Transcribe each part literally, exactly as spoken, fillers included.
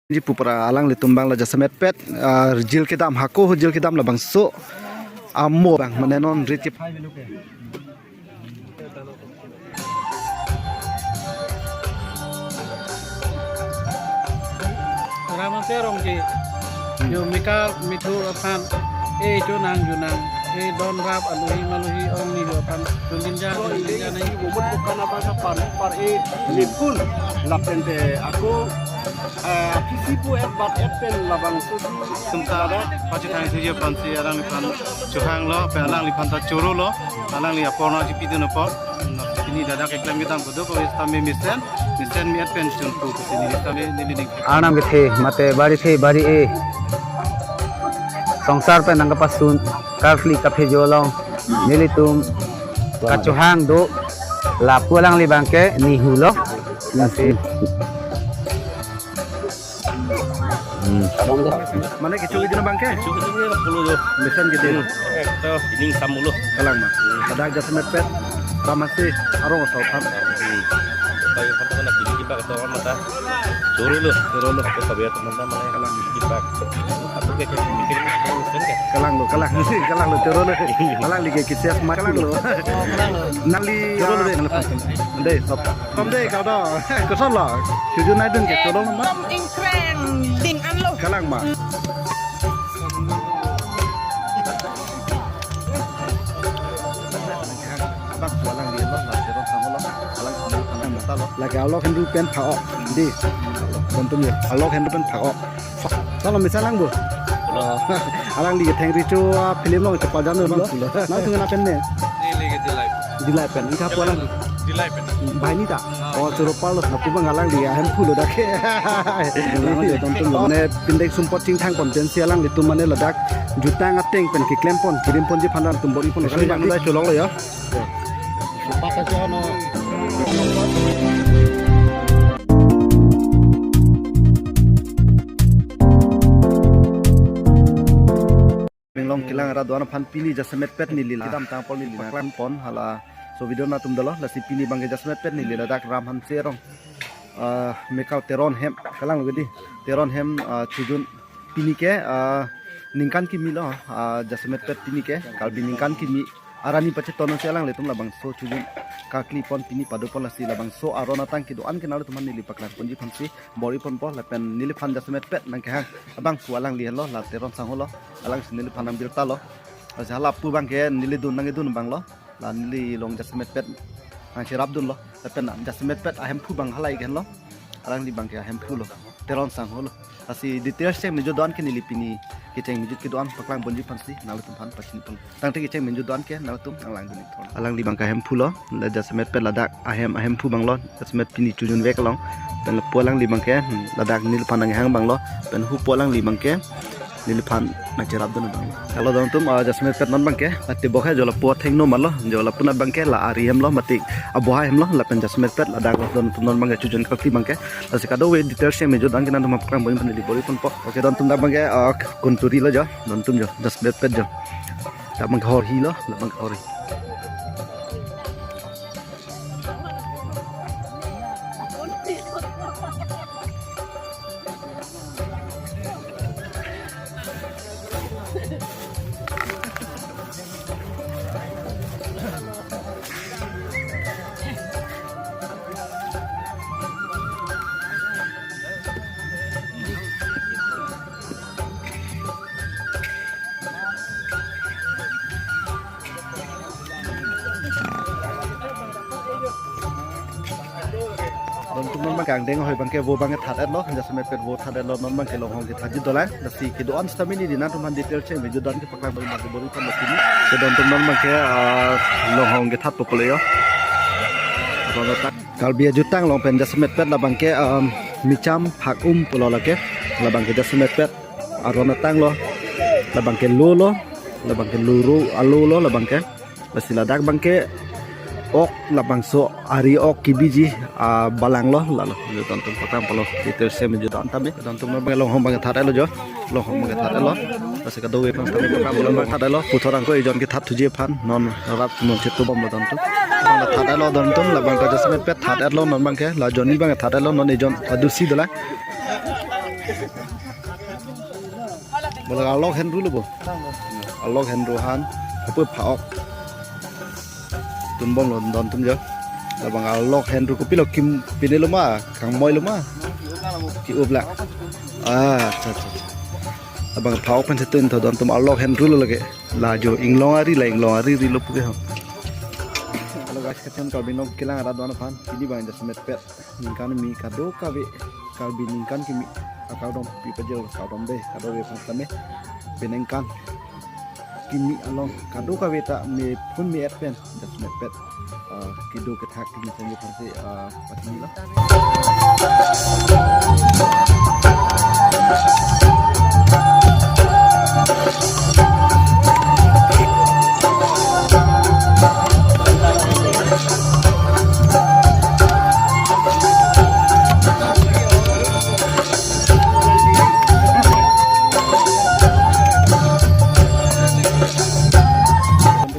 Ji pupra alanglitum abang la jasemetpet, ah, jil kedam, hako jil kedam labangso amo abang, mane non rit ke. Ram Hanse Teron ke, yo mekar mithur aphan, e chonang junang, e don rap aluhi maluhi ong ni aphan, tungin ja, tungin ja nai. Umut bukan apa sa par, par e lipun, lapen te ako, eh, P C pu et bat et pen labangso si. Tum ta pachethang thuji aphansi alangliphan chohanglo, pen alangliphan ta chorolo, alangli aporna chipidun apot. Pini ladak keklem kedam kedo ko sitame mesen, mesen mi-et pen chunpu, pini sitame neli ning. Arnam kethe, mate bari the, bari e. Songsar pen nangkapasun, karkli kaphejo along, nelitum kachohang do, lapu alangli abangke nihulo. Lasi. Hmm. Mane kecho kedun abangke? Kecho kedun ke pulo do. Mesen kedun. Ekto ining samulo. Kalang ma. Ladak jasemetpet, Ram Hanse arong asal aphan. Hmm. Tayo kata na pini kita kata orang mata. Chorolo. Chorolo. Aku kabe teman-teman mane. Kalang. Kita. Aku ke ke mikir mikir mesen ke. Kalanglo, kalang. Kalanglo, chorolo. Alangli ke kisias ma. Kalanglo. Nangli chorolo de. Dei, stop. Kom dei, kau do. Kosonlo. Chojun naidun ke chorolo ma. Kom ingkreng ding anlo. Kalang ma. Abang pu alangli lo, la Teron sangho lo, alang sangho lo, alang mata lo. Lake alok hendu pen phak-o. Dei. Kontum yo. Alok hendu pen phak-o. Salo mesen lang bo. Oh. Alangli ke Thengri Cho, ah, film along chepajan lo abang pulo. Nangtum kena pen ne? Neli ke Dillai. Dillai pen. Ingkha pu alang? Dillai pen. Banghini ta? Oh, choro palo. Lapu abang alangli ahemphu lo dak ke. Mane pindeng sumpot chingthang pon pensi alanglitum mane ladak jutang ateng pen keklem pon, kirim ponji aphan alanglitum bor-i pon. Kali bang dai cholong lo ya. Supak aja no. Benglong kelang arat do-an aphan pini jasemetpet neli la kedamtang apor neli paklang pon hala. So video nangtum dolo, lasi pini abangke jasemetpet neli ladak Ram Hanse Teron. Ah, mekar Teron hem, kalanglo ke dei. Teron hem, ah, chojun pini ke, ah, ningkan kimi lo, ah, jasemetpet pini ke, Karbi ningkan kimi. Arni pacheton si alanglitum labangso chojun karkli pon pini pado pon, lasi labangso aron atang kedo-an ke nangtum aphan neli paklang ponji aphansi bor-i ponpo lapen neliphan jasemetpet nangkehang abang pu alangli henlo, la Teron sangho lo, alangsi neliphan nangbirta lo. Lasi halapu abangke neli dun nangkedun abang lo, la neli along jasemetpet nangcherapdun lo, lapen jasemetpet ahemphu abang halai ke henlo, alangli abangke ahemphu lo, Teron sangho lo. Lasi details cheng mejut do-an ke neli pini kecheng mejut kedo-an paklang ponji aphansi nangtum aphan pachini pon. Tangte kecheng mejut do-an ke nangtum nanglangdun ik thon. Alangli abangke ahemphu lo, la jasemetpet ladak ahem ahemphu abang lo, jasemet pini chojun vek along. Pen lapu alangli abangke, hmm, ladak neliphan nanghang abang lo, pen hupo alangli abangke neliphan nangcherapdun abang lo. Halo dontum, ah, jasemetpet non abangke, ati bokhe jo lapu athengno ma lo, jo lapu na abangke la ari hem lo, mati aboha hem lo, lapen jasemetpet ladak lo dontum non abangke chojun karkli abangke. Lasi kadokave details cheng mejut do-an ke nangtum aphan paklang ponji aphan neli bor-i ponpo. Oke, dontum dak abangke, ah, kunturi lo jo, dontum jo, jasemetpet jo. Dak abangke horhi lo, dak abangke horhi. Dontum non abangke angdeng ahoi abangke vo abangke that-et lo, jasemetpet vo that-et lo, non abangke longhong kethatji dolang, lasi kedo-an sitame neli nangtum aphan detail cheng mejut do-an ke paklang bor-i abangke bor-i pon lo pini. Ke dontum non abangke, ah, longhong kethatpo pulo yo. Karbi ajutang along pen jasemetpet labangke, ah, mecham phak-um pulo lake, labangke jasemetpet aron atang lo, labangke lo lo, labangke luru alo lo labangke. Lasi ladak abangke ok labangso ari ok kebiji, ah, balang lo, lalo. Dontum paklang pon lo, detail cheng mejut do-an tame. Dontum non abangke longhong abangke that-et lo jo. Longhong abangke that-et lo. Lasi kadokave abang tame paklang pon lo abang that-et lo. Puthot angko ejon kethat thuji aphan. Non rap non chetubom lo dontum. Abang that-et lo dontum, labang ta jasemetpet that-et lo non abangke. La jonni abangke that-et lo, non ejon adusi dolang. Bola alok henru lo bo. Alok henru han. Apo phaok. Tunbomlo don atum jo. Labang alok henru kopilo, kim pine lo ma, kangmoi lo ma. Ki-up lang. Ah, acha, acha, acha. Labang phaok pen setun tho don atum alok henru lo lake. La jo inglong ari la inglong ari ri lo puke ho. Hello guys, kethan Karbi Anglong kelang arat don aphan. Pini abang jasemet pet. Ningkan kimi kadokave, Karbi ningkan kimi akardom, pi pajir kardom dei, kadokave aphan tame, peningkan kimi along kadokave ta me phone me-et pen, jasemet pet, ah, kedo kethak kimi sangji aphansi, ah, patini lo.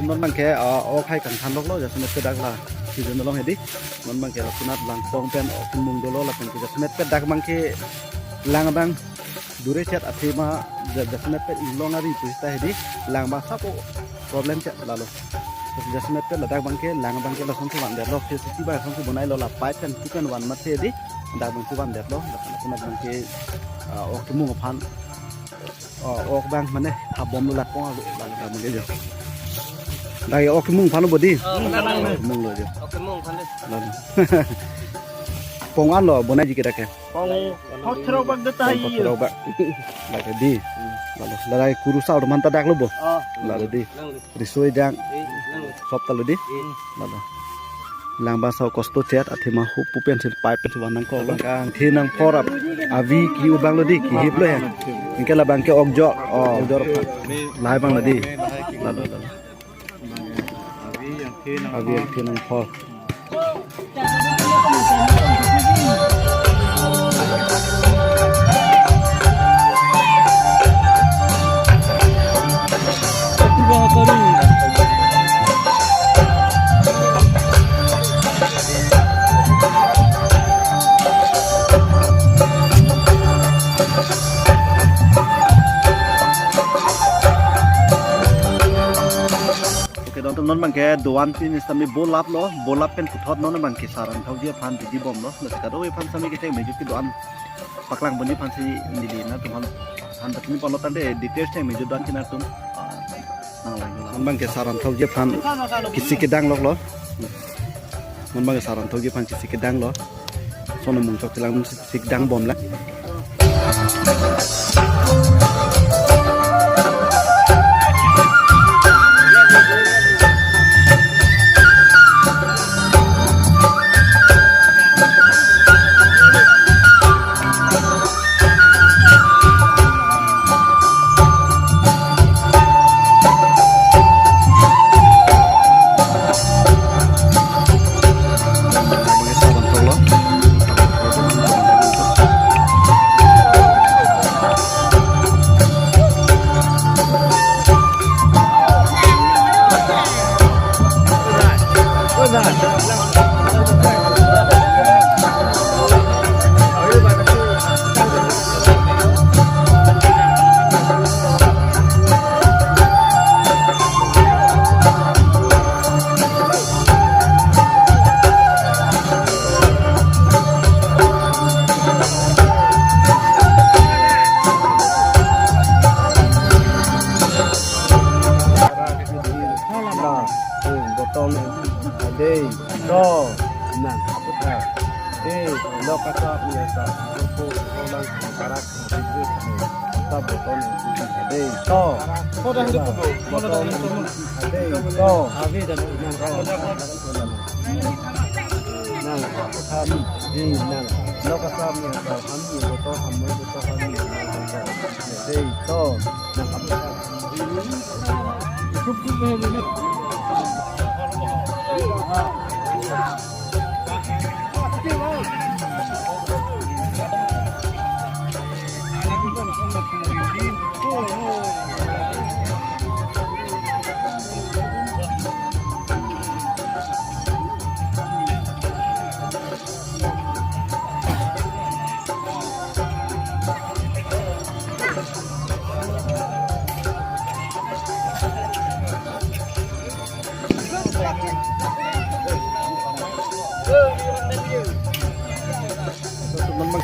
Non abangke, ah, ok hai kangthan loklo, jasemet pet dak la season along hedi. Non abangke lapunat langpong pen ok kemung dolo, lapen ke jasemet pet dak abangke lang abang dure chet athema ja-, jasemet pet inglong ari pusita hedi, lang abang sapo problem chet lalo. Jasemet pet ladak abangke lang abangke lasonsi vandetlo, J C B lasonsi bonailo, la pipe pen tu pen van mati hedi, dak abangsi vandetlo, lapen lapunat abangke, ah, ok kemung aphan, ah, ok abang mane habom lo lat pong alo, lalu kamu dia jo. Dak ok kemung aphan lo bo di. Oh, benar, benar. Kemung lo jo. Ok kemung aphan dei. Lalu. Pong an lo bonaiji ke dak ke. Pong, pong thero bak dei ta. Pong hai thero bak. Lake di. Lalu, lalu kurusal teman ta dak lo bo. Oh. Lalu di. Lalu. Risoi dang. Eh, lalu. Sop ta lo di. Eh. Lalu. Lang abang so kosto chet athema hupu pensi pipe pensi van nangkok. Abang ke angthe nangphor ap. Avi ki-up abang lo di, kihip lo ya. Anke labang ke ok jor. Oh, ok jor. Lahai abang lo di. Lalu, lalu. Avi angthe nangphor. Oke, don atum, non abangke doan pini sitame bolap lo, bolap pen puthot non abangke saran thokji aphan didi bomlo, lasi kadokave aphan sitame kecheng mejut kedoan paklang ponji aphansi didi na atum aphan, han patini ponlo tangte details cheng mejut doan ke na atum, ah, nang lang. Non abangke saran thokji aphan kisi kedang loklo. Non abangke saran thokji aphan kisi kedang lo. Sono mung chok chelang si kedang bomlang. Botol dei, to, nang aputha. Dei, lo kasa punya sa, ko ko lang karak, sab botol dei, to. Ko dah hidup ko, ko dah hidup ko. Dei, to. Abi dan nang ko. Nang aputha, dei, nang lo kasa punya sa, ham ni botol, ham ni botol, ham ni botol. Dei, to. Nang aputha.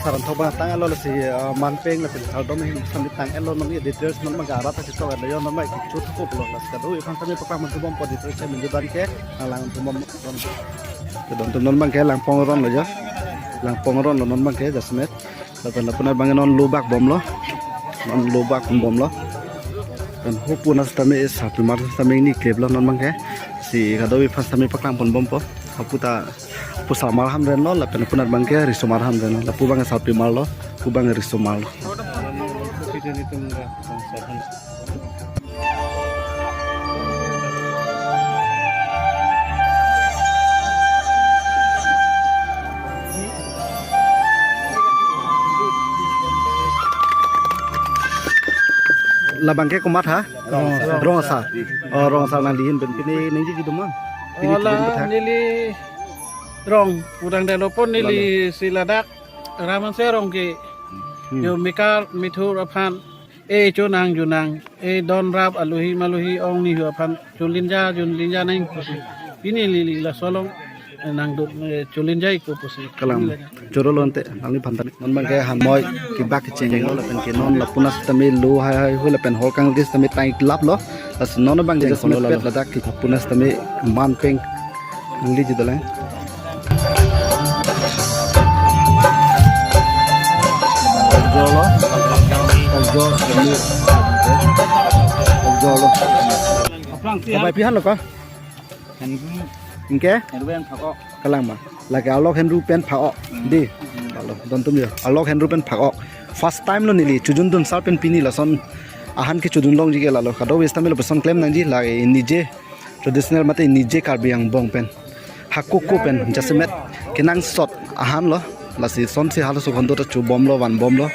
Saran thok bang tang alo lasi, ah, manpeng lapen thardom ahem sitame tang alo, non details non bang arat ta chitok alo, non bang kichut ko pulo, lasi kadokave aphan sitame paklang pon bompo details ahem dun abangke, nanglang pon bom. Kedon atum non abangke langpong ronlo jo. Langpong ronlo non abangke jasemet. Lapen lapu-an abang non lobak bomlo. Non lobak bomlo. Lapen hapu-an sitame sarpimar sitame ingni kleplo non abangke. Si kadokave aphan sitame paklang pon bompo. Hapu ta, hapu sarmar ahan renlo, lapen lapu-an abangke risomar ahan renlo. Lapu abang sarpimarlo, hapu abang risomarlo. Labangke komat ha? Rong asar. Rong asar. Oh, rong asar nangli ahin pen pini ningje kedun ma? Pini Oh, la kedun bethak. Neli rong, pudang dalo pon neli Lalo. Si ladak Ram Hanse arong ke Hmm. Yo mekar methur aphan, e chonang junang, e don rap aluhi maluhi ong nihu aphan chonlinja chonlinja nang pusi. Pini neli laso along, eh, nangduk, eh, chonlinja iko pusi. Kalang. Choro lo ante, nangliphan tani. Non abangke hanmoi kebak kecheng lo lapen ke non lapu-an sitame lo hai hai hui lapen hor kangri sitame tang iklap lo. Lasi non abang jeng kono lo ladak ke hapu-an sitame manpeng nangli ji dolang. Ojo lo, ojo, ojo lo. Kabai pi han lo ka? Ingke? Henru pen phak-ok. Kalang ma. Lake alok henru pen phak-ok. Hmm. Di. Hmm. Alo, don atum jo. Alok henru pen phak-ok. First time lo neli chojun dun sar pen pini lason ahan kechojun longji ke lalo. Kadokave sitame lapuson klem nangji la, eh, nije traditional mate nije Karbi angbong pen. Hakoko pen jasemet kenangsot ahan lo. Lasi sonsi halaso akhonto ta chobomlo, vanbomlo.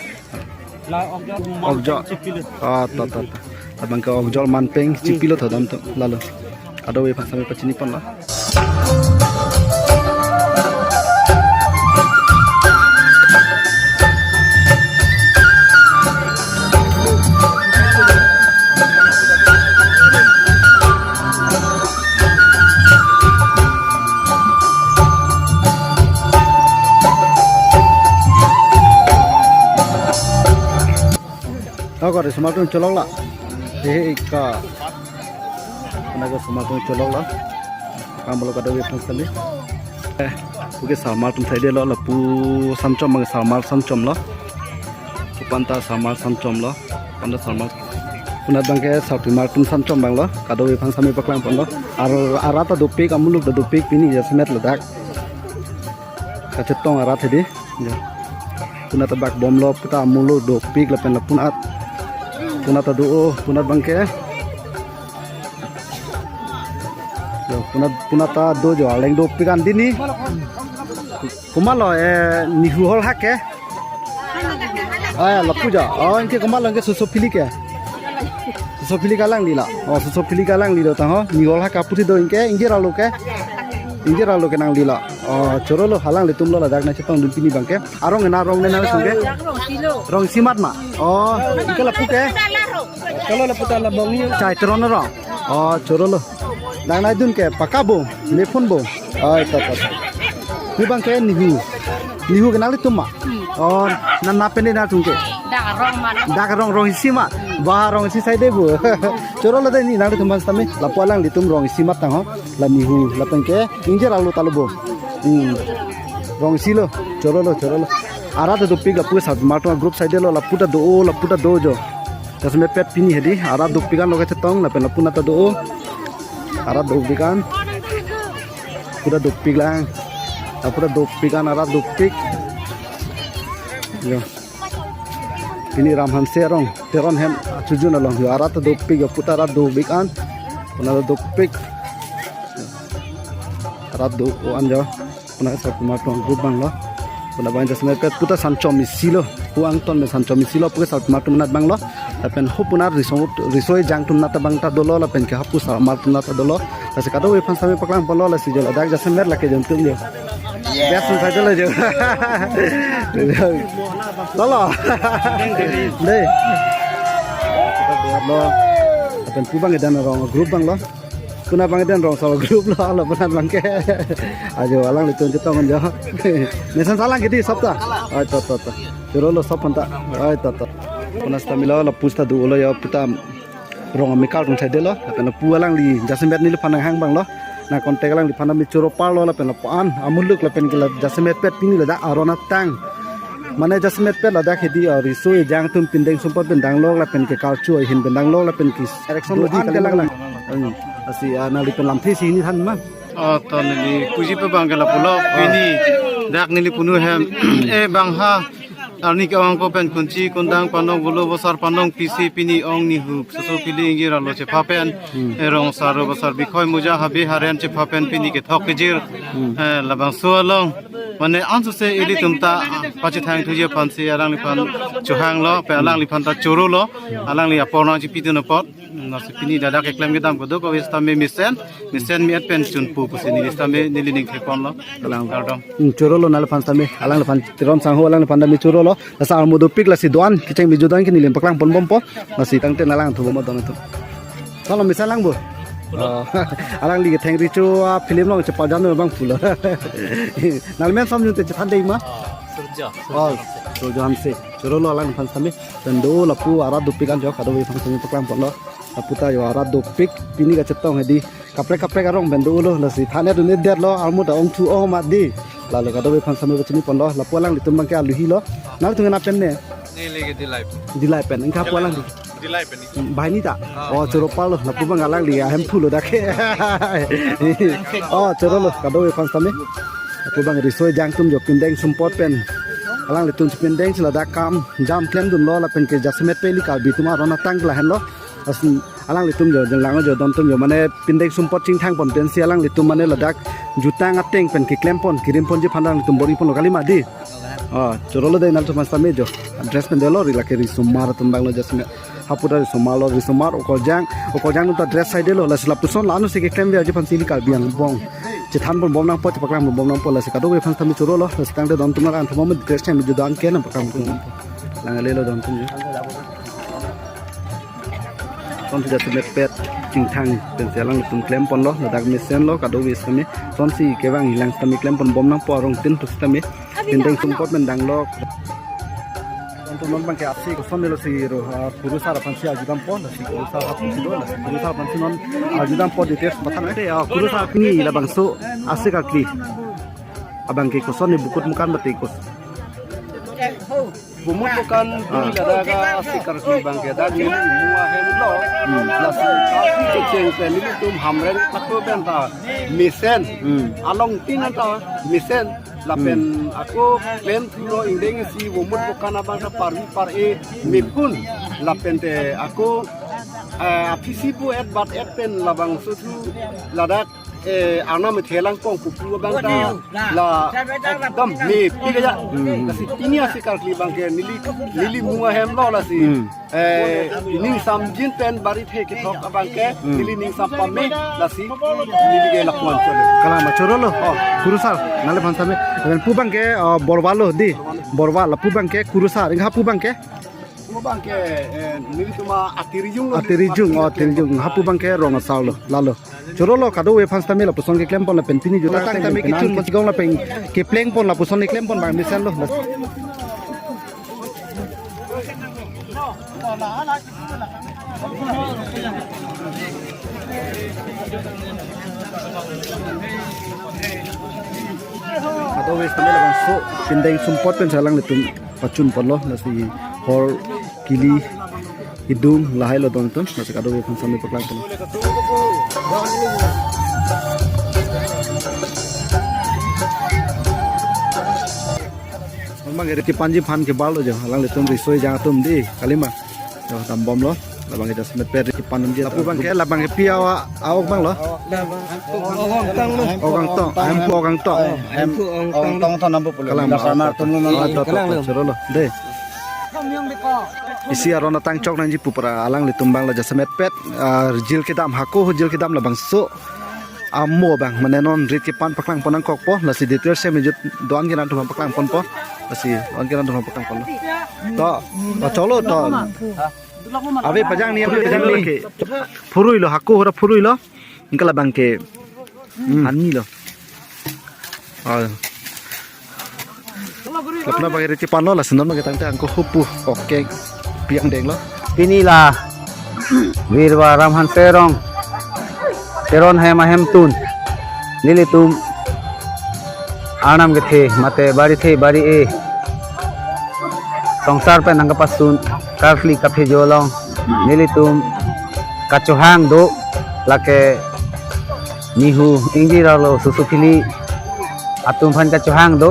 La okjol. Okjol. Chipilo. Ah, ta, ta, ta. Labangke okjol manpeng chipilo tho don atum lalo. Kadokave aphan sitame pachini ponlo. Ako risomar atum cholok la. He ka. Anako risomar atum cholok la. Kambolo kadokave aphan sitame. Eh, puke sarmar atum saide lo, lapu sanchom abang sarmar sanchom lo. Panta sarmar sanchom lo. Panta sarmar. Puna abangke sarpimar atum sanchom abang lo. Kadokave aphan sitame paklang ponlo. Ar, arat ta dopik, amuluk ta dopik pini jasemet ladak. Kachetong arat hedi. Ya. Puna ta bak bomlo, puta amuluk dopik lapen lapu-an. Puna ta do-o, puna abangke. Ya, puna, puna ta do jo, aleng dopik an dini. Komatlo, eh, nihu hol hak ke? Ah, lapu ja. Oh, ingke komatlo ingke soso phili ke? Soso phili ke alanglila. Oh, soso phili ke alanglila tang ho. Nihu hol hak aphuthi do ingke, ingjir arlo ke. Ingjir arlo ke nanglila. Oh, choro lo alanglitum lo ladak nangchetong dun pini abangke. Arong ena rong ena sungke. Rong isi amat ma. Oh, ingke lapu ke. Kalau lapu ta labong ni. Chai teron rong. Oh, choro lo. Nang nai dun ke pakabo, ne phone bo. Ai, ta, ta, ta. Ni abangke nihu. Nihu ke nanglitum ma. Oh, nang na pen ne nangtum ke. Dak rong ma. Dak rong, rong isi ma. Ba rong isi saide bo. Choro lo dei ni nanglitum aphan sitame. Lapu alanglitum rong isi amat tang ho. La nihu, lapen ke ingjir arlo ta lo bo. Hmm. Rong isi lo, choro lo, choro lo. Arat ta dopik lapu sarpimar atum group saide lo, lapu ta do-o, lapu ta do jo. Jasemet pet pini hedi, arat dopik an lo kachetong, lapen lapu-an ta do-o. Arat dopik an. Puta dopik lang. Lapu ta dopik an, arat dopik. Yo. Pini Ram Hanse arong, teron hem, chojun along. Yo, arat ta dopik, yo, puta arat dopik an. Puna ta dopik. Arat do-o an jo. Puna sarpimar atum group abang lo. Puna abang jasemet pet puta sanchom isi lo. Pu angton me sanchom isi lo, puke sarpimar atum anat abang lo. Lapen hapu-an riso, riso ejang atum anat abang ta dolo, lapen ke hapu sarmar atum anat ta dolo. Lasi kadokave aphan sitame paklang ponlo, lasi jo ladak jasemet lake jongtum jo. Best side lo jo. Lo lo. Dei. Lo. Lapen pu abang edan arong group abang lo. Kuna bang den rong solo group lo, lo puna bangke. Ajo alanglitum chetong jo. Mesen salang kedi sop ta. Oi to to to. Choro lo sop panta. Oi to to. Puna seta milo lapu seta do lo ya putam. Rong amekar tung thai de lo. Lapen lapu alangli jasemet neliphan nanghang abang lo. Na contact alangliphan ami choro parlo lapen lapu-an amuluk lapen ke la jasemetpet pini ladak aron atang. Mane jasemetpet ladak hedi, ah, riso ejang atum pindeng sumpot pen danglok lapen ke karchu ahin pen danglok lapen ke direction do-an kali lang. Hmm. Lasi, ah, nangli pen lamthe isi hini than ma. Oh, to neli kuji pe bang ke lapulo pini dak neli punu hem e bang ha arni ke-ong ako pen kunchi kundang panong bulu bosar panong pisi pini ong ni hu soso pili ingir alo chepha pen, hmm, e rong saro bosar bikhoi muja habe haren chepha pen pini kethok kejir, hmm, e labangso along mane ansose ilitum ta pachethang thuji aphansi alangliphan chohang lo, pe alangliphan ta choro lo, alangli apor nangchipidun apot. Lasi pini ladak keklem kedam kedo kave sitame mesen, mesen mi-et pen chunpu pusi neli sitame neli ning thepon lo. Kalang. Kardom. Hmm, choro lo nangliphan sitame, alangliphan Teron Sangho alangliphan sitame choro lo. Lasi armu dopik lasi do-an kecheng bijo do-an ke neli paklang ponbompo. Lasi tangte nanglang thu bom do-an atum. Solo mesen lang bo. Oh, alangli ke Thengri Cho, ah, film along chepajan abang pulo. Nangli men som jun te chethan dei ma? Surjo. Oh, Surjo Hanse. Choro lo alangliphan sitame. Pen do lapu arat dopik an jo kadokave aphan sitame paklang ponlo. Lapu ta jo arat dopik pini kachetong hedi. Kaprek kaprek arong pen dolo lasi than-et un-edet lo, armu ta ongthu-ong ma di. Lalo kadokave aphan sitame pachini ponlo, lapu alanglitum abangke aluhi lo. Nangtum kena pen ne? Neli ke Dillai pen. Dillai pen, ingkha pu alang di. Dillai pen. Hmm, banghini ta? Ah. Oh, choro parlo, lapu abang alangli ahemphu lo dak. Oh, choro lo, kadokave aphan sitame. Lapu abang riso ejang atum jo pindeng sumpot pen. Alanglitum pindeng si ladak kam jam klemdun lo lapen ke jasemet pe ili Karbi atum aron atang ke lahenlo. Lasi alanglitum jo, jeng lang jo, don atum jo, mane pindeng sumpot chingthang pon pensi alanglitum mane ladak jutang ateng pen keklem pon, kirim ponji aphan alanglitum bor-i ponlo kali ma di. Oh, choro lo dei nangtum aphan sitame jo. Dress pen dolo ri lake risomar atum abang lo jasemet. Hapu ta risomar lo, risomar okorjang, okorjang atum ta dress side lo, lasi lapuson la-an si keklem ve aji aphansi ili Karbi angbong chethan ponbom nangpo, chepaklang ponbom nangpo, lasi kadokave aphan sitame choro lo, lasi tangte don atum la-an thomom dress chang bijo do-an ke nangpaklang ponbompo. Lang ale lo don atum jo. Son si jasemetpet chingthang pensi alanglitum klem ponlo, ladak mesen lo, kadokave sitame. Son si kevang hilang sitame klem ponbom nangpo arong tin pu sitame. Pindeng sumpot pen danglok. Don atum non abangke asi koson nelo si ro, ah, kurusar aphansi arjudampo, lasi kurusar aphansi do, lasi kurusar aphansi non arjudampo details matang ate, ah, kurusar pini labangso asi karkli. Abangke koson ne bukut mukan mati kos. Bumut bukan bung dada ka asi karkli abangke dak neli imu ahem lo. Hmm. Lasi karkli kecheng pen nelitum Hamren pato pen ta mesen. Hmm. Along tin ta mesen. Lapen, hmm, ako klem thulo ingdeng si bumut bukan abang ta parvi par-e mepun. Lapen te ako, eh, aphisi pu-et bat-et pen labangso thu ladak eh, arnam thelang kong pupu abang ta la ekdom mepik aja. Hmm. Lasi pini asi karkli abangke neli, neli imu ahem lo lasi. Hmm. Eh, ning samjin pen bari the kethok abangke, hmm, neli ning sam pame lasi neli ke lapuan chole. Kalang ma choro lo. Oh. Kurusar, nangliphan sitame. Lapen pu abangke, oh, Borwa lo di. Borwa lapu abangke kurusar. Ingkha pu abangke? Pu abangke, eh, nelitum Atirijung lo. Atirijung, oh, Atirijung. Hapu abangke rong asar lo, lalo. Choro lo kadokave aphan sitame lapuson keklem pon lapen pini jutang tang tame kichun pon sigong lapen kepleng pon lapuson keklem pon abang mesen lo. Kadokave sitame labangso pindeng sumpot pensi alanglitum pachun ponlo, lasi hor kili idung lahai lo don atum, lasi kadokave aphan sitame paklang ponlo. Memang rit kepanji aphan ke bal lo jo, alanglitum riso ejang atum di, kali ma. Jo, dambom lo, labangke jasemetpet rit kepan ji. Lapu abangke, labangke pi awa, awok abang lo. Awok Angtong lo. Awok Angtong, ahempu Awok Angtong. Ahempu Awok Angtong. Awok Angtong than nangpo pulo. Kalang. Dasar ma atum lo. Oh, to, to, to, choro lo. De. Isi aron atang chok nangji pu pra alanglitum abang lo jasemetpet, ah, jil kedam hako, jil kedam labangso. Amo abang, mane non rit kepan paklang pon nangkokpo, lasi details si mi jut do-an ke nangtum paklang ponpo, lasi do-an ke nangtum paklang ponpo. To, to cholo to. Ave pajang ni, ave pajang ni. Phurui lo, hako hora phurui lo. Ingkala abangke Hmm. Anni lo. Ah. Lapna bagi riti pano la senon bagi tangte angko hupu. Oke. Piang deng lo. Pini la Virva Ramhan Terong. Teron hem ahemtun. Nelitum Arnam kethe mate bari the bari e. Songsar pen nangkapasun karkli kaphejo along. Nelitum kachohang do lake Nihu ingjir arlo Susu Phili atum aphan kachohang do.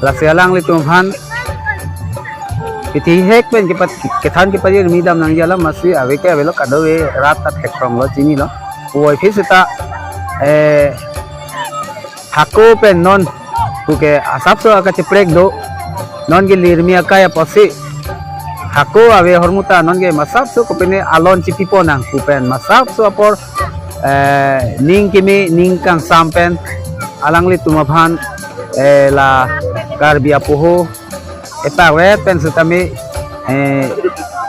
Lasi alanglitum aphan kethihek pen kepat-, kethan kepajirmi dam nangji alam masi ave ke avelo kadokave rat ta thekrong lo chinilo. Puvoiphit seta, eh, hako pen non puke asapso akacheprek do, non ke lirmi akai apotsi hako ave ahormu ta non ke masapso kopine alon chipipo nang pu pen masapso apor, eh, ning kimi ning kangsam pen alanglitum aphan, eh, la Karbi apoho epavet pen setame, eh,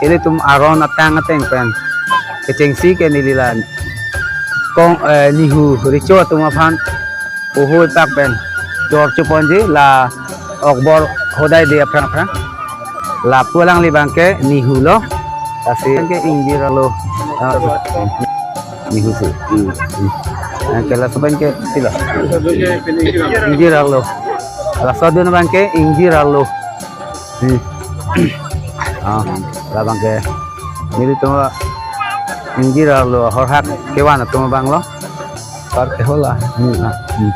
ilitum aron atang ateng pen kechengsi ke neli la kong, eh, Nihu recho atum aphan poho epak pen chor chuponji la Okbor hodai de aphrang aphrang. Lapu alangli abangke Nihu lo. Lasi ke ingjir arlo. Ah, Nihu si. Hmm. Hmm. Anke laso abangke sila. Ingjir arlo. Laso adun abangke ingjir arlo. Hmm. Ah, labangke nelitum ingjir arlo ahorhak kevan atum abang lo. Par kehola. Hmm, ah, hmm.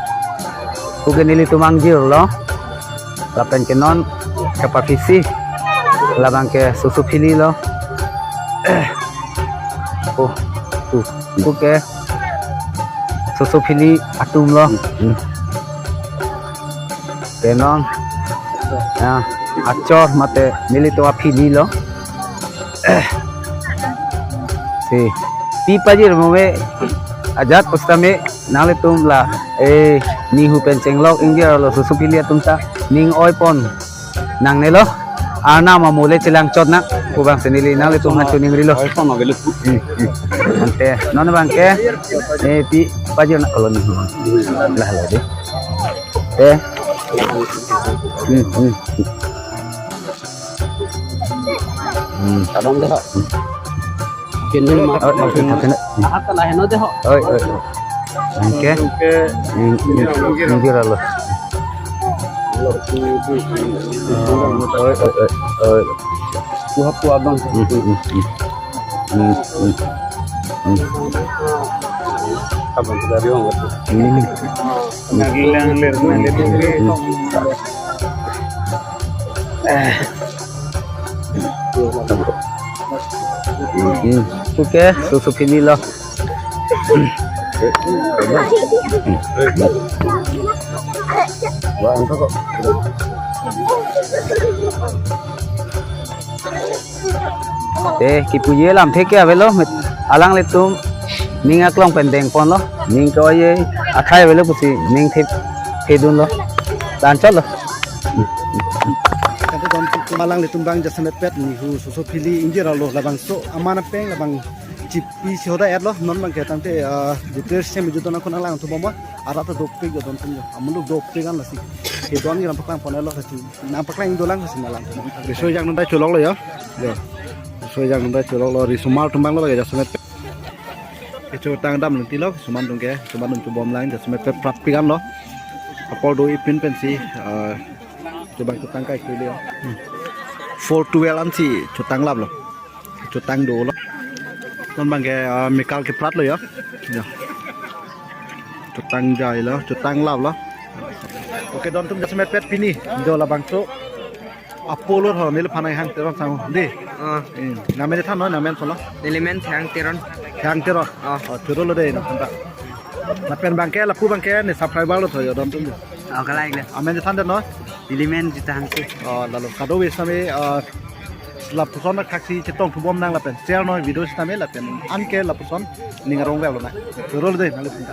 Puke nelitum ingjir lo. Lapen ke non kepaphisi. Labangke Susu Phili lo. Oh, tu. Puke Susu Phili atum lo. Hmm. Ke non, ya, achor mate nelitum aphili lo. Si, pi pajirmi ajat pu setame nanglitum la, eh, Nihu pen chenglok ingjir arlo Susu Phili atum ta ning oipon nangnelo. Arnam amole chelang chot nang pu abang si neli nanglitum aphan choningrilo. Oi, kono belu. Hmm, hmm. Ante non abangke, eh, pi pajir nang koloni. Lah, lah deh. Eh. Hmm, hmm. Hmm. Tadong deh, ho. Kini ma. Oh, oh, oh, oh. Ahak kala heno deh, ho. Oi, oi, oi. Oke. Oke. Hmm, hmm. Ingjir arlo. Oi, oi, oi, oi. Kuha kuha bang. Hmm, hmm, hmm, hmm. Hmm, hmm. Hmm. Abang sudah bilang. Hmm. Naging lang lir, naging lir. Hmm. Hmm. Oke, Susu Phili lo. Eh, kipuji alamthe ke avelo, met alanglitum ning aklong pen dengponlo, ning ke-oi athai avelo pusi ning the thedunlo. Lanchotlo. Kante don alanglitum abang jasemet pet Nihu Susu Phili ingjir arlo labangso aman apeng labang chipi si hodai-etlo non abangke tangte, ah, details si me judon akon alang thubom arat ta dopik judon tum jo. Amun dopik an lasi. He don ngiram paklang ponelo lasi. Nangpaklang dolang lasi nalang thubom. Riso ejang nundai choloklo ya. Ya. Riso ejang nundai choloklo, risomar atum abang lo lagi jasemet. Kechotang dam lentilo, suman dungke, suman dung chobom lang, jasemet pet prap pigan lo. Apor do ipin pensi, eh, chobang chotang kai kuli. Four twelve ansi chotang laplo. Chotang dolo. Non abangke, eh, mekal kepratlo ya. Ya. Chotang jailo, chotang laplo. Oke, don atum jasemet pet pini. Do labangso. Apollo tho neli phanai hang Teron sang de. Ah. Hmm. Namen than no, namen solo. Neli men Thang Teron. Thang Teron. Ah. Oh, choro lo de no. Lapen abangke, lapu abangke ne subscriber lo tho yo don atum. Oh, kalang le. Amen than de no. Neli men Jita Hanse. Oh, lalo. Kadokave sami, ah, lapuson thaksi chetong thubom nang lapen share noi video sitame lapen anke lapuson ning arong velo na. Choro lo de nang lapen.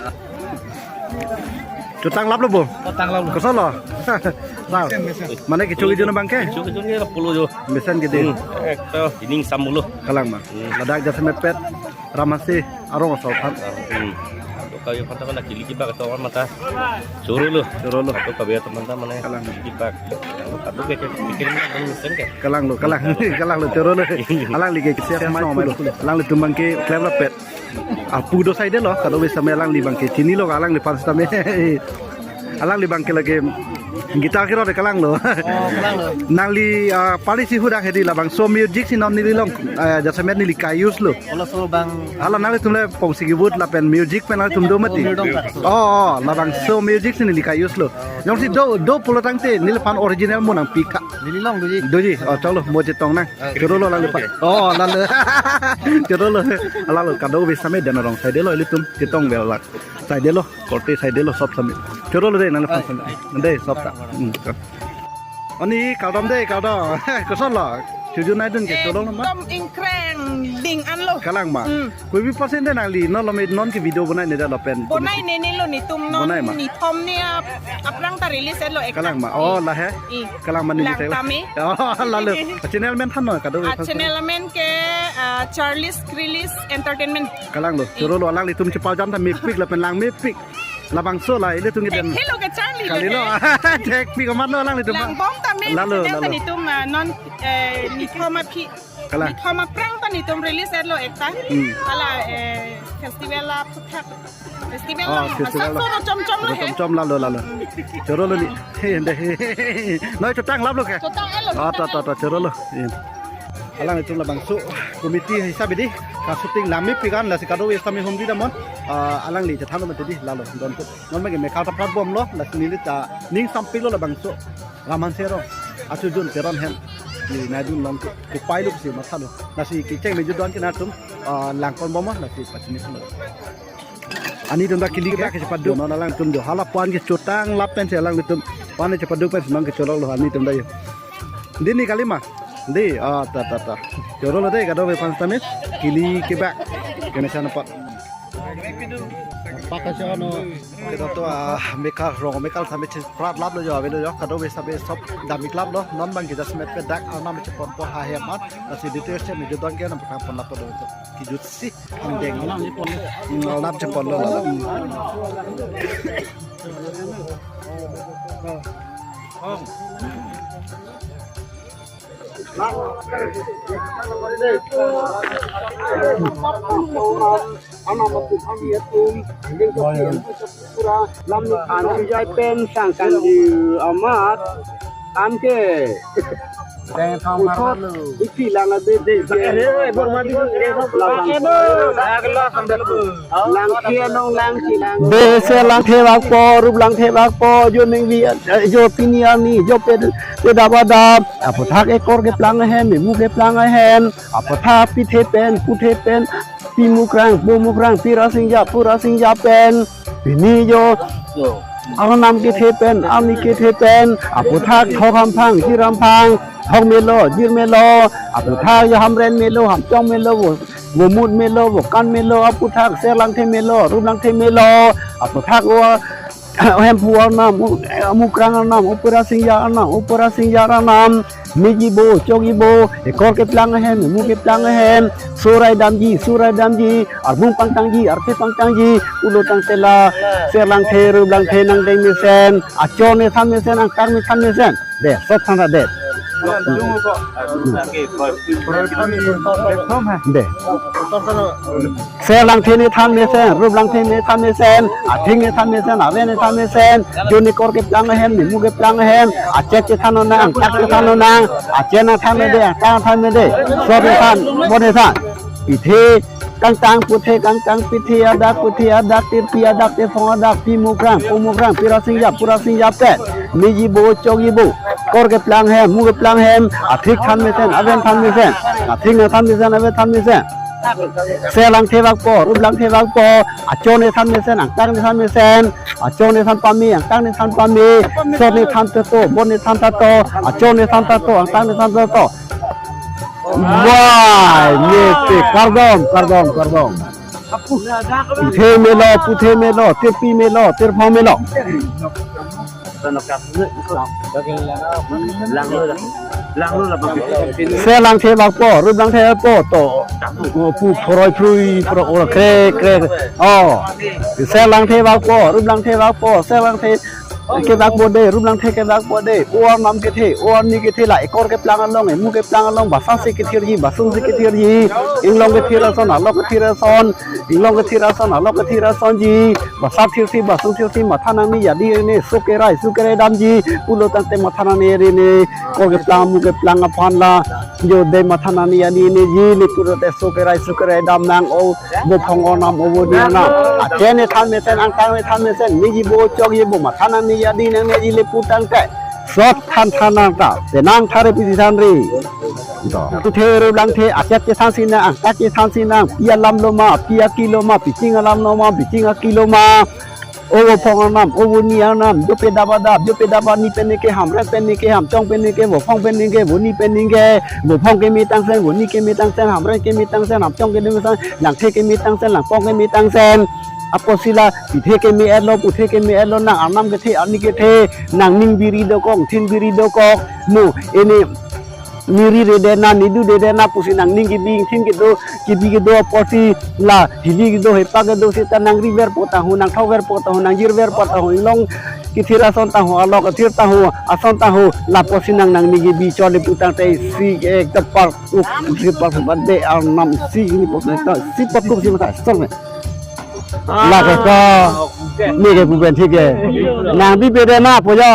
Chotang laplo bo? Chotang laplo. Kosonlo? Sar. Mesen, mesen. Mane kecho kejun abangke? Kecho kejun ke Apollo jo. Mesen ke de. Hmm. Ekta ining sambulo. Kalang ma. Hmm. Ladak jasemet pet Ramhan si. Arong asal aphan. Hmm. Kadokave aphan ta la kili kebak atum aphan ta choro lo. Choro lo. Kadokave atum aphan ta mane Kalang. Kili kebak. Kadokave ke pikir mane mesen ke. Kalang lo, kalang. Kalang lo, choro lo. Alangli ke siap mai pulo. Alanglitum abang ke klem lapet. Apu do saide lo, kadokave setame alangli abang ke chinilo, alangliphan setame. Alangli abang ke lake guitar kiro de, kalang lo. Oh, kalang lo. Nangli, ah, pali si hudak hedi, labangso music si non neli long, ah, jasemet neli ka-use lo. Halaso abang. Hala nanglitum le pongsi kebut lapen music pen nanglitum do mati. Oh, dong tak. Oh, oh, labangso music si neli ka-use lo. Jongsi do, do pulo tangte neliphan original mo nangpi ka. Neli long doji. Doji, oh, choklo, mo chetong nang. Ah, choro lo alangliphan. Okay. Oh, lalo. Choro lo. Lalo, kadokave setame den arong saide lo, ilitum chetong vel lak. Saide lo, korte saide lo, sob setame. Choro lo de, nangliphan setame. De, sob ta. Hmm, choro. Oni, kardom de, kardom. Koson lo? Chuju naidun ke, choro lo ma? Ekdom ingkreng ding an lo. Kalang ma? Hmm. Kopi percent de nangli, non lo me, non ke video bonai ne da lapen. Bonai ne ne lo netum non. Bonai ma? Nithom ne ap-, aphrang ta release lo ekta. Kalang ma? Oh, lahei. I. Kalang ma neli Langtame. Oh, lalo. Channel amen than non, kadokave. Ah, channel amen ke, ah, Charlie's Release Entertainment. Kalang lo. I. Choro lo, alanglitum chepajam ta mepik lapen lang mepik. Labangso la, ilitum ke den. Thekthe lo ke Charlie. Kali lo. Thekthe. Thekpik amat lo alanglitum. Langbom tame. Lalo, channel lalo. Netum, ah, non, eh, nithom aphi. Kalang. Nithom aphrang ta netum release lo ekta. Hmm. Hala, eh, festival aphuthak. Festival. Ah, lo, festival lo. Asa choro chomchom lo he. Chomchom lalo, lalo. Choro lo ni. He, ende, he, he, he. Noi chotang lap lo ke? Chotang lo, ah, chotang ta, ta, lo. Ta, choro lo. Iya. Alanglitum labangso committee hisap di. Ka-shooting lang mepik an, lasi kadokave setame hum di damnon. Ah, alangli chethan lo mati di, lalo. Don tu. Non mage mekha ta prat bom lo, lasi neli ta ning sampik lo labangso. Ram Hanse arong, achujun Teron ahem, neli naidun long ke, kopai lo si matha lo. Lasi kecheng me ju don ke nangtum, ah, langkon bom, lasi pachini lo. Ani atum ta kili kebak ke chepaduk, non alangtum jo. Hala puan ke chotang lap pen si alanglitum, puan ke chepaduk pen si non ke choro lo ani atum ta jo. Dini kali ma? Di, ah, ta, ta, ta. Choro lo de, kadokave aphan setame, kili kebak. Kene sana pa. Pakashono. Kita tu, ah, mekha rong, mekha setame cheprat lap lo jo, ave lo jo, kadokave setame sob dam ik lap lo, non abang ke jasemet pen dak arnam chepon po ha he amat, lasi details che me ju don ke nangpaklang pon lap lo jo. Kejut si, andeng. Arnam chepon lo. Hmm, arnam chepon lo, lo. Lamni an jai pen sangkan di amat anke. Uthot isi lang ade de. Langthe anong langthe lang. Dei, ser langthe vak po, rup langthe vak po, jo ningvi, eh, jo pini arni, jo pe, pe dap adap. Aphuthak ekor keplang ahem, memu keplang ahem. Aphuthak pithe pen, puthe pen, pi Mukrang, po Mukrang, pi Rasinja, pu Rasinja pen. Pini jo arnam kethe pen, arni kethe pen, aphuthak thok hamphang, jir hamphang, thok melo, jir melo, aphuthak jo hamren melo, hamchong melo, vo, vo mut melo, vo kan melo, aphuthak ser langthe melo, rup langthe melo, aphuthak vo, hemphu arnam, u-, Mukrang arnam, upu Rasinja arnam, upu Rasinja arnam, meji bo, chogi bo, ekor keplang ahem, memu keplang ahem, surai damji, surai damji, arbung pangtangji, arphe pangtangji, pulo tangte la, ser langthe, rup langthe, nangdeng mesen, achor ne than mesen, angkang ne than mesen. Dei, sob than dei. Dei. Ser langthe ne than mesen, rup langthe ne than mesen, athik ne than mesen, aven ne than mesen, jo ne ekor keplang ahem, memu keplang ahem, achek chethan nang, angtak chethan nang, achek nangthan dei, angtak than dei, sob ne than, bon ne than. Pithe kangtang, puthe kangtang, pithe adak, puthe adak, tirpi adak, tirphong adak, pi Mukrang, po Mukrang, pi Rasinja, pu Rasinja pen, meji bo, chogi bo, ekor keplang ahem, memu keplang ahem, athik than mesen, aven than mesen, athik nangthan mesen, aven than mesen. Ser langthe vak po, rup langthe vak po, achor ne than mesen, angtak ne than mesen, achor ne than pame, angtak ne than pame, sob ne than tato, bon ne than tato, achor ne than tato, angtak ne than tato. Wah, mepik, kardom, kardom, kardom. Pithe melo, puthe melo, tirpi melo, tirphong melo. Langlo, langlo. Ser langthe bak po, rup langthe bak po to. O pu phoroi phrui phoro ora krek krek. O. Ser langthe bak po, rup langthe bak po, ser langthe kebak po de, rup langthe kebak po de. O-arnam kethe, o-arni kethe la ekor keplang along, emu keplang along, basa si kethirji, basung si kethirji, inglong kethir ason, alok kethir ason, inglong kethir ason, alok kethir asonji, basa thirsi, basung thirsi, matha nangne jadi ne, so kerai, so kerai damji, pulo tangte matha nangne ri ne, ekor keplang, emu keplang aphan la, jo de matha nangne jadi neji, ne pulote so kerai, so kerai dam nang, o, bophong arnam, o, boni arnam. Achen ne than mesen, angtan ne than mesen, neji bo chokji bo matha nangne jadi nang neji le pu tangte. Sot than than nang ta, penang thare pisi than ri. To. Langthe rup langthe, achak chethan si nang, angchak chethan si nang, pi alam lo ma, pi aki lo ma, piching alam lo ma, piching aki lo ma. O bophong arnam, o boni arnam, jo pedap adap, jo pedap ani pen ne ke, Hamren pen ne ke, Hamchong pen ne ke, bophong pen ne ke, boni pen ne ke, bophong keme tangsen, boni keme tangsen, Hamren keme tangsen, Hamchong keme tangsen, langthe keme tangsen, langpong keme tangsen. Apotsi la, pithe keme-et lo, puthe keme-et lo, nang arnam kethe, arni kethe, nangning biri dokok, thin biri dokok, mo, ene, neri rede na, nedu rede na pusi nangning kebi ingthin kedo, kebi kedo apotsi la hili kedo hepa kedo seta nangri ver po ta ho, nangthok ver po ta ho, nangjir ver po ta ho, inglong kethir ason ta ho, alok kethir ta ho, ason ta ho, la apotsi nang nangning kebi chole pu tangte isi ek ta par up, isi par up de arnam isi ini pok ta isi par up si mata song ne. La ke ko, ne ke pu pen thik ke. Nang bi pe de ma po jo.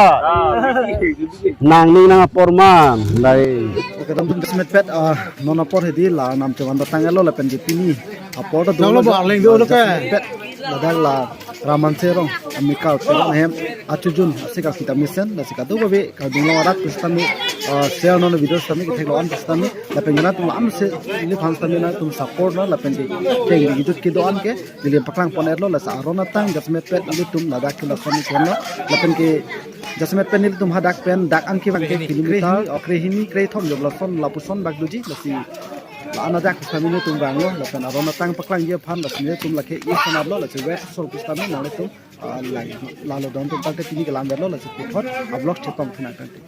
Nangning nang apor ma, dai. Oke, dam tum jasemet pet, ah, non apor hedi la nam chevan datang elo lapen di pini. Apor ta dolo ba arleng dolo ke. Pet, ladak la Raman Serong, amikal Serong hem, achujun, asika kita mesen, la sika do babe, kadung lo arak pusitame, ah, share non video sitame, kethek lo an pusitame, lapen jana tum la am se, ili phan sitame na tum support na, lapen di, keng di jut kedo an ke, neli paklang pon-et lo, lasi aron atang jasemet pet nelitum ladak ke lason ni kono, lapen ke jasemet pet nelitum hadak pen dak an kevang ke kilometer, o, krehini krethom jok lason lapuson bak doji, lasi la-an ajak pusitame nelitum vanglo, lapen aron atang paklangji aphan, lasi nelitum lake i sanap lo, lasi wet sol pusitame nanglitum, ah, lang, lalo don tum tangte pini kelang verlo, lasi puthot, a vlog chetong thinang tangte.